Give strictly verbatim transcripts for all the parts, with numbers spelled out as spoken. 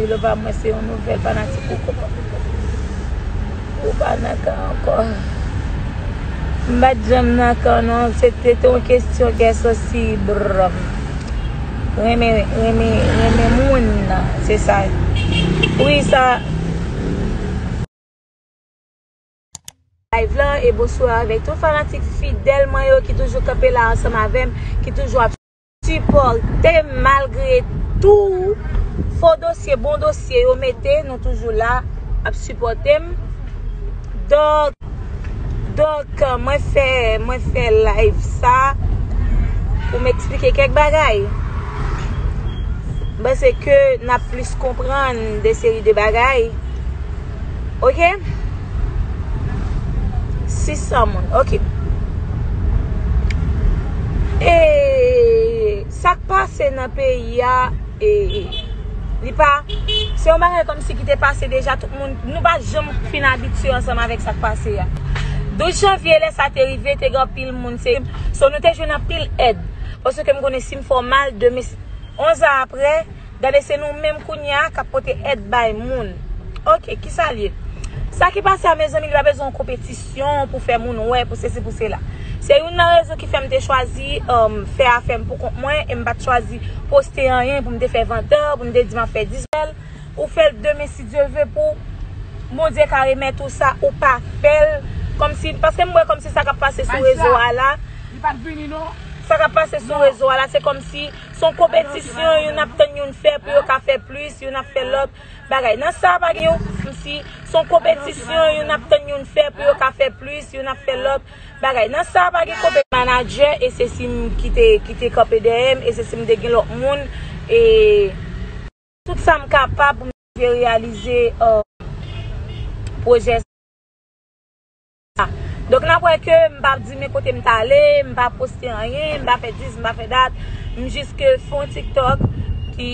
Lova, mwen se yon nouvèl fanatik ou, konprann? Ou pa nan kan ankò. M pa t janm nan kan, non. Se te, te yon kesyon kè sòsi, bro. Renmen, renmen, renmen moun nan. Se sa. Wi, sa. Live lan, e bonswa avèk tout fanatik fidèl mwen yo ki toujou kanpe la ansanm avè m, ki toujou ap sipòte m malgre tou fo dosye, bon dosye yo mete, nou toujou la ap sipòte m. Donk, donk, mwen fè, mwen fè live sa pou m eksplike kèk bagay. M panse ke n ap plis konprann de seri de bagay. Ok? Sis san moun. Ok. E sa k pase nan peyi a, e, li pa, se yon bagay kòmsi ki te pase deja, tout moun, nou pa janm fin abitye ansanm avèk sa k pase a. Douz janvye, lè sa te rive, te gen anpil moun, se, so, nou te jwenn anpil èd. Paske m konnen si m fè w mal, demen, onz an apre, gade, se nou menm kounye a k ap pote èd bay moun. Ok, kisa l ye? Sa ki pase a, mezanmi, li pa bezwen yon konpetisyon pou fè moun wè, pou sesi, pou sela. Se youn nan rezon ki fè m te chwazi, um, fè afè m pou kont mwen, e m pa t chwazi poste anyen pou m te fè vantè, pou m te di m ap fè dis bèl. Ou fè l demen, si Dye vle, pou Bondye ka remèt ou sa, ou pa fè l. Kòmsi, paske m wè kòmsi sa k ap pase sou rezo a la. Li pa t vini, non. Sa k ap pase sou rezo a la, se kòmsi se yon konpetisyon, youn ap tann youn fè pou yo ka fè plis, youn ap fè lòt bagay. Nan sa, pa gen yon, kòmsi se yon konpetisyon, youn ap tann youn fè pou yo ka fè plis, youn ap fè lòt bagay. Nan sa, pa gen konpe-, manadjè, e se si m ki te, ki te kanpe dèyè m, e se si m te gen lòt moun, e tout sa m kapab pou m te reyalize, euh, pwojè sa. Donk, n ap wè ke m pa di men kote m t ale, m pa poste anyen, m pa fè dis, m pa fè dat, m jis ke fè yon TikTok ki,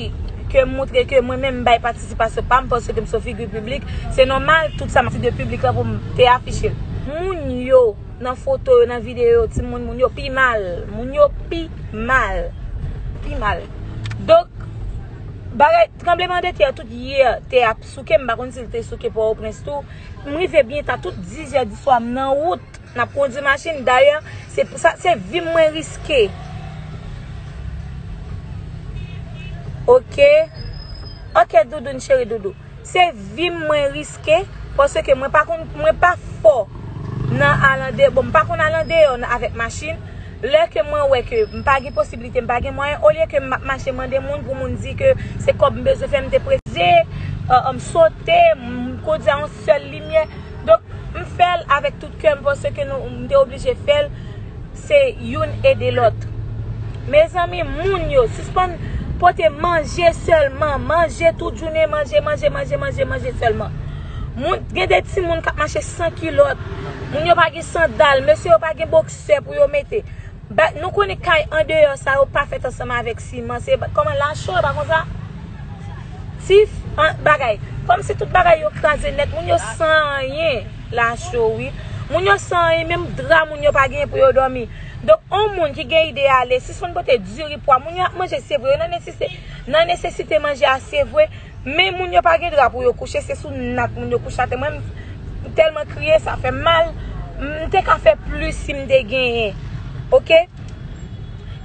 ke m montre ke mwen menm m bay patisipasyon pa m, paske m se yon figi piblik. Se nòmal, tout sa m ap di de piblik la pou m te afiche l. Moun yo nan foto yo, nan videyo yo, timoun, moun yo pi mal. Moun yo pi mal. Pi mal. Donk, bagay, tranblemanntè a tout yè, tè a souke, m pa konn si l te souke Pòtoprens tou. M rive byen ta, tout diz è di swa, m nan wout, n ap kondui machin. Dayè, se pou sa, se vi m mwen riske. Ok? Ok, Doudoun, cheri Doudou. Se vi m mwen riske, paske mwen pa konn, mwen pa fò nan al andeyò. Bon, m pa konn al andeyò nan, avèk machin. Lè ke mwen wè ke m pa gen posiblite, m pa gen mwayen, olye ke m ap mache mande moun pou moun di ke se kòb m bezwen fè, m te prese, euh, m sote, m kondui a yon sèl limyè. Donk, m fè l avèk tout kè m, paske nou, m te oblije fè l. Se youn ede lòt. Mezanmi, moun yo, sispann pote manje sèlman, manje tout jounen, manje, manje, manje, manje, manje sèlman. Moun, gen de timoun k ap mache san kilòt. Moun yo pa gen sandal, mesye yo pa gen boksè pou yo mete. Ba, nou konnen kay andeyò sa yo pa fèt ansanm avèk siman. Se ba, kòman, lacho, e pa konsa? Ti f-, an, bagay. Kòmsi tout bagay yo kraze nèt. Moun yo san anyen. Lacho, wi. Moun yo san anyen, menm dra moun yo pa genyen pou yo dòmi. Donk, on moun ki gen ide ale, sispann pote diri, pwa, moun yo ap manje, se vre, yo nan nesesite, nan nesesite manje a, se vre. Men moun yo pa gen dra pou yo kouche, se sou nat moun yo kouche atè. Mwen, m tèlman kriye, sa fè m mal. M te ka fè plis si m te genyen. Ok?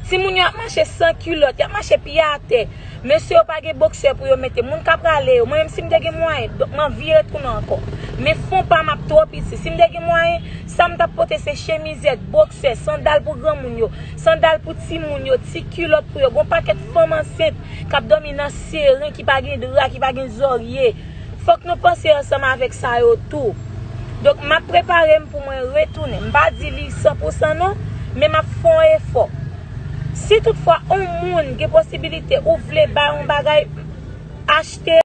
Timoun yo ap mache san kilòt, y ap mache pye atè. Mesye yo pa gen boksè pou yo mete. Moun k ap rale yo, mwen menm si m te gen mwayen, donk m anvi retounen ankò. Men fon pa m ap twò piti. Si m te gen mwayen, sa m t ap pote se chemizèt, boksè, sandal pou granmoun yo, sandal pou timoun yo, ti kilòt pou yo. Gon pakèt fanm ansent k ap dòmi nan seren, ki pa gen dra, ki pa gen zòrye. Fòk nou panse ansanm avèk sa yo tou. Donk, m ap prepare m pou mwen retounen. M pa di li san pou san non, men m ap fè yon efò. Si toutfwa yon moun gen posibilite ou vle bay yon bagay, achte